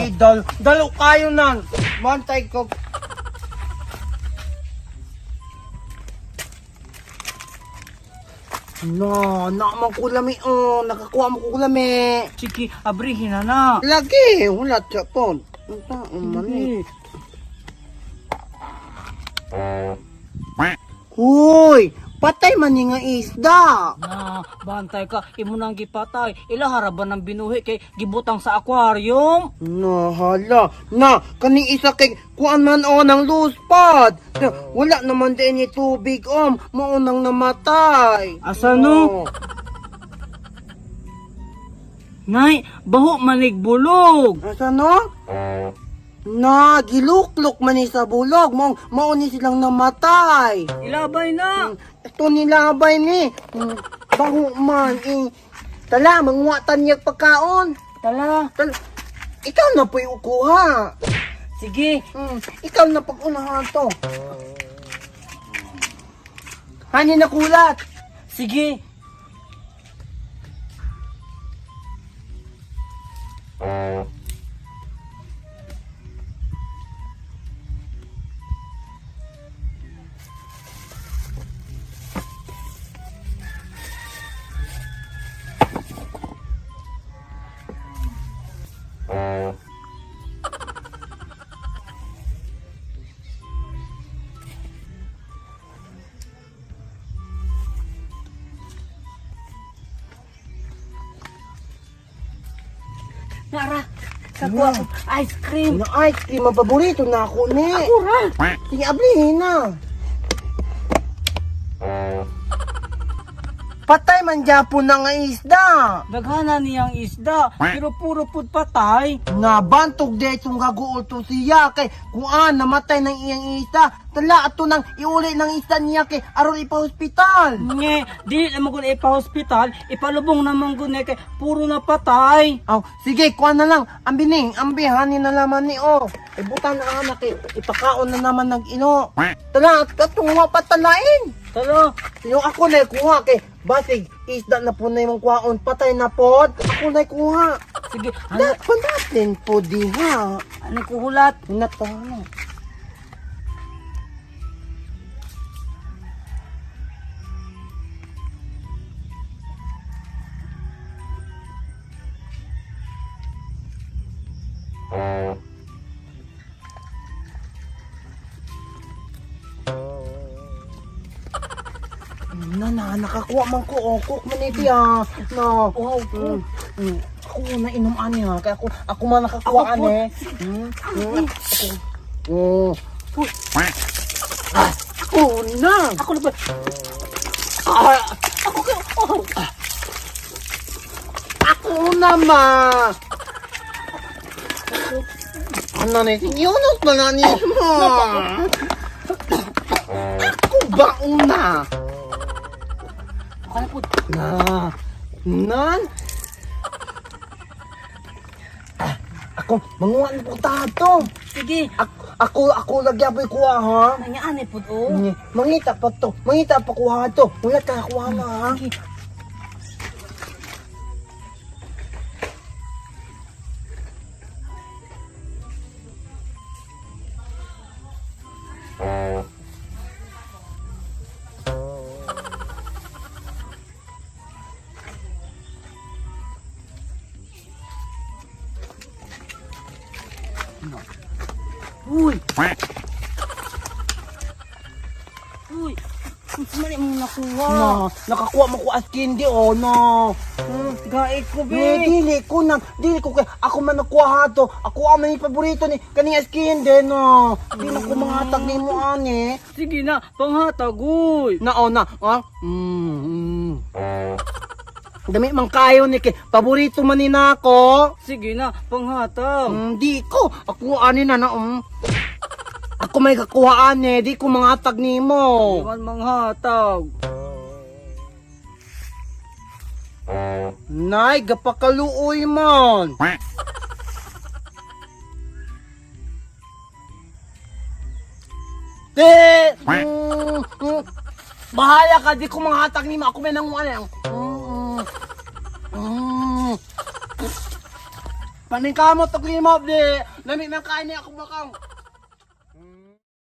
Eh, dalo kayo nan. Bantay ko. No, naman ko lami oh, nakakuha mo ko lami. Sige, abrihin na na. Lagi, wala siya po. Ang taong mani. Hoy, patay man ni nga isda. Na, bantay ka, imo nang gipatay. Ila haraban ng binuhi kay gibutang sa aquarium. Na, hala. Na, kaning isa kay kuan man o ng luspad. Na, wala naman din ni tubig om, maunang namatay. Asa no? Nay, baho manig bulog. Asa no? Na, giluklok man ni sa bulog. Mao, mao ni silang namatay. Ilabay na. Ito nilabay ni. Baho man eh. Tala, manguwatan niya pagkaon. Tala. Tala, ikaw na po'y ukuha. Sige. Ikaw na pag-unahan to. Hani na kulat. Sige. Nara, sa kuha ko, ice cream. Na ice cream ang paborito na ako ni. Ako ra. Sige, ablihin na. Patay man dyan na nga isda. Daghana niyang isda, pero puro pud patay. Nabantog de itong gaguol to siya kay kuan namatay ng iyang isda. Tala ato nang iuli ng isda niya kay aron ipa-hospital. Nge, dili naman ko na ipa-hospital, ipalubong naman ko na kay puro na patay. Aw, sige, kuan na lang. Ambi ning, ambi hani na laman ni oh. Ibutan na anak kay ipakaon na naman nag ino. Tala ato nga patalain. Tala, Yung ako na kuha kay basig isda na po na imong kuhaon patay na pod. Ako na kuha. sige, ano, Dapat natin po diha. ano kuhulat? Hinat pa ano. Na na, nakakuha man ko, oh, cook man iti ah. No. Wow, Ako na inom ani ha, kaya ako, ako man nakakuha Ako po. ani. Ako. Oh. Ah, ako na. Ako na ba? Ah, ako ka, oh. Ako na ma. Ano na yunot na na ni mo. Ako ba una? Ako na po. Na. Nan. Ah, ako, manguha ng putato. Sige, Ako, ako, ako lagi apoy kuha ha. nanyaan eh po, oh. Mangita pa to. Mangita pa kuha to. Wala ka kuha na ha. Sige. Uy! Uy! Unsa man imong nakuha? No, nakakuha mo ko as candy oh no. Gaik ko, Eh, be. dili ko na, dili ko kay ako man nakuha ha to. Ako ang may paborito ni kaning as candy no. Di na ko mangatag nimo ani. Sige na, panghatag, uy. Na oh na, ah. Dami man kayo ni kay paborito man ni nako. Sige na, panghatag. Di ko. Ako ani na na. Ako may kakuhaan eh, di ko mangatag nimo. Di man manghatag. Nay, gapakaluoy man. Te! Bahala ka, di ko manghatag nimo. Ako may nanguha na. Paningkamot og limop di. Lami man kain ni ako bakang.